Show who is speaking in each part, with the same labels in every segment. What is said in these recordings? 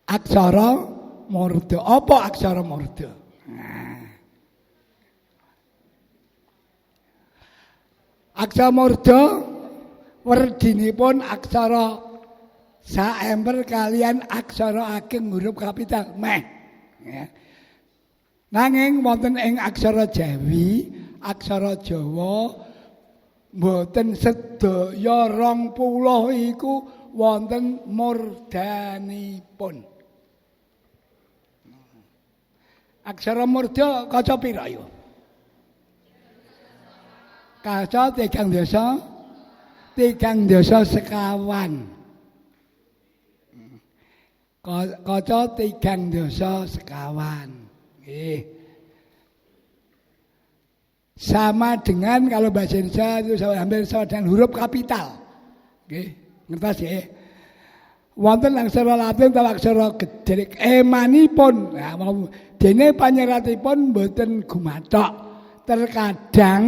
Speaker 1: Aksara murda. Apa aksara murda? Nah. Aksara murda werdinipun aksara saemper kalian aksara ageng huruf kapital meh. Ya. Nanging wonten ing aksara Jawi, aksara Jawa mboten sedaya 20 iku wonten murdanipun. Aksara murda kaca pira ya? Kaca tigang dasa, 34. Kaca 34. Nggih. Sama dengan kalau bahasa Indonesia itu sama, hampir sama dengan huruf kapital. Nggih, ngertos nggih. Wonten aksara Latin utawa aksara gedhe emanipun. Nah, mau dene panyeratipun mboten gumathok. Terkadang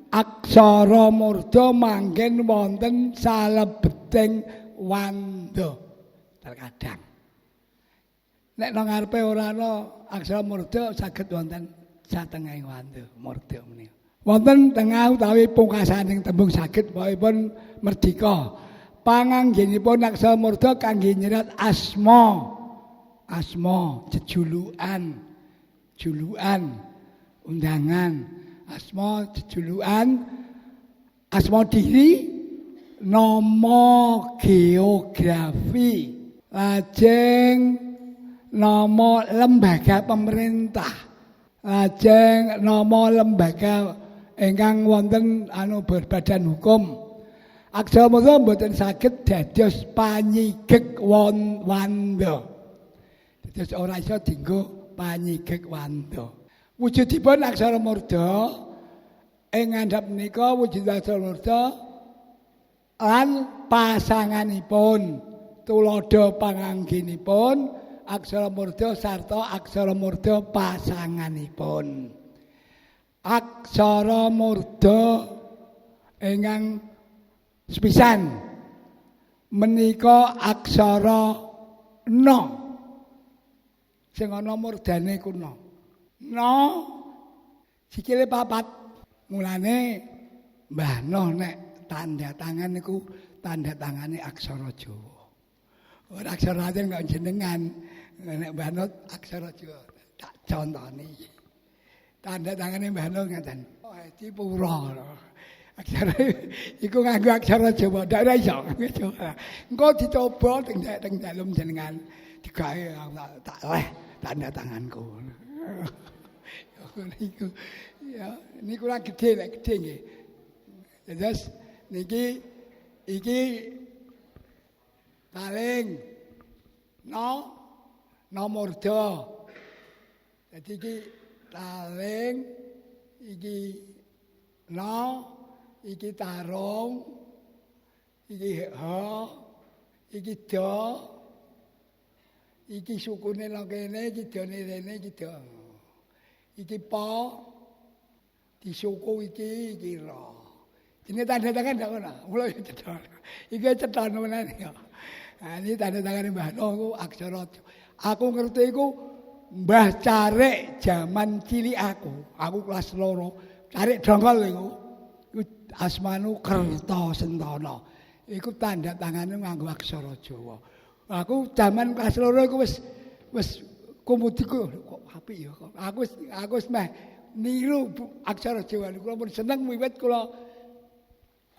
Speaker 1: aksara murda manggen wonten salebeting wanda. Terkadang. Nek nang ngarepe ora ana aksara murda saged wonten satengahing wanda murda menika. Wonten tengah utawi pungkasaning tembung saged pokokipun merdika. Panganggenipun aksara murda kangge nyerat asma. Asma jejulukan, julukan, undangan, asma jejulukan, asma diri, nama geografi, lajeng nama lembaga pemerintah, lajeng nama lembaga ingkang wonten anu berbadan hukum. Aksara murda mboten saged dados panyigek wanda. Dados ora iso dienggo panyigek wanda. Wujudipun aksara murda ing ngandhap menika wujud aksara murda lan pasanganipun, tuladha panganggenipun aksara murda sarta aksara murda pasanganipun. Aksara murda ingkang sepisan menika aksara na sing ana murdane kuna. Na sikile papat. Mulane Mbah Noh nek tanda tangan niku tanda tangane aksara Jawa. Ora aksara Latin kok jenengan. Nek Mbah Noh aksara Jawa tak contoni. Tanda tangane Mbah Noh ngaten. Oh, Hedi Pura. Aksara iku nganggo aksara Jawa, ndak ora iso nganggo Jawa. Engko dicoba teng dalem jenengan digawe tak leh tanda tanganku. Niku ya niku kurang gedhe nek gedhe nggih. Terus niki iki paling no murda. Dadi iki taling iki no iki tarung iki ha iki da iki sukune nang kene iki dane rene iki da iki pa disuku iki iki ra. Ini tanda tangan ndak ora? Mula cetha. Iki cetha nemenan ya. Nah, ini tanda tangane Mbah Noh ku aksara. Aku ngerti iku Mbah Carik jaman cilik aku. Aku kelas 2. Carik dongkol iku. Iku asmanu Kerta Sentana. Iku tanda tangane nganggo aksara Jawa. Aku jaman kelas 2 iku wis wis kumudiku kok apik ya kok. Aku wis meh niru aksara Jawa niku. Kula pun seneng wiwit kula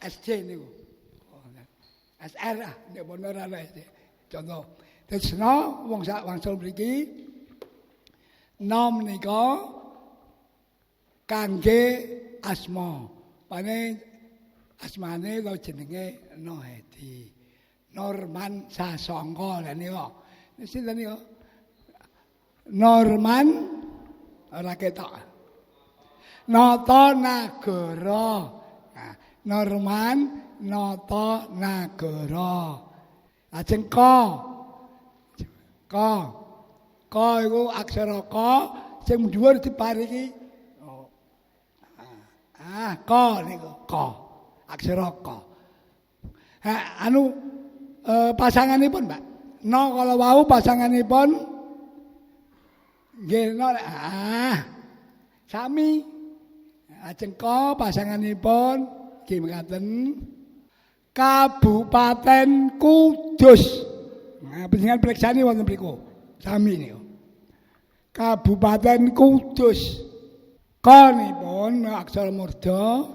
Speaker 1: SD niku. SR ah nek pun ora ana SD. Contoh. Terus no wong sak wangsul mriki no menika kangge asma. Pane asmane utawa jenenge Nohedi. Norman Sasongko lha nika. Sinten nika? Norman ora ketok. Nata Nagara. Nah, Norman Nata Nagara. Lajeng ka. Ka. Ka iku aksara ka sing dhuwur dipariki. Oh. Ah, ka niku ka. Aksara ka. Ha anu pasanganipun, Pak. No kala wau pasanganipun nggih no ah sami. Lajeng ka pasanganipun nggih mekaten Kabupaten Kudus. Nah, panjenengan priksani wonten mriku. Sami niku. Kabupaten Kudus. Ka nipun aksara murda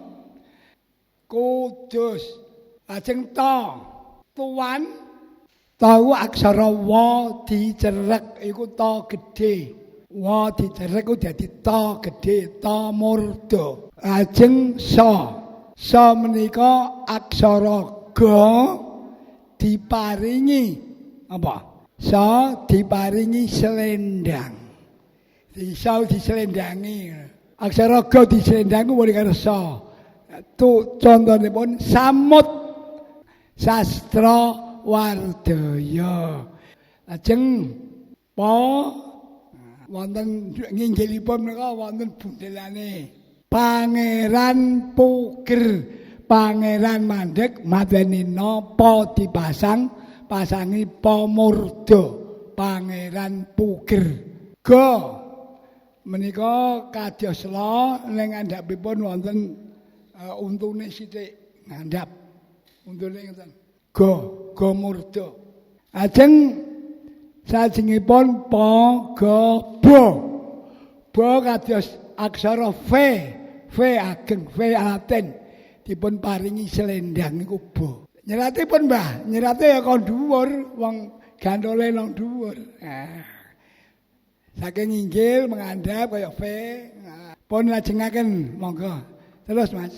Speaker 1: Kudus. Lajeng ta tuan tau aksara wa dicerek iku ta gedhe. Wa dicerek iku dadi ta gedhe, ta murda. Lajeng sa. Sa menika aksara ga diparingi apa? Sa diparingi selendang. Sa diselendangi. Aksara ga diselendangi boleh karo sa. Tu contonipun samut sastra wardaya. Lajeng pa wonten nginggilipun menika wonten bundelane Pangeran Puger. Pangeran mandek mateni napa dipasang pasangi pa murda Pangeran Puger. Ga menika kados la ning ngandhapipun wonten untune sithik ngandhap. Untune ngoten. Ga, ga murda. Ajeng salajengipun pa ga ba. Ba kados aksara V, V ageng, V Latin dipun paringi selendang niku ba. Nyeratipun Mbah, nyerate ya kon dhuwur, wong gantole nang dhuwur. Nah. Saking inggil mengandhap kaya V. Nah. Pun lajengaken monggo. Terus Mas.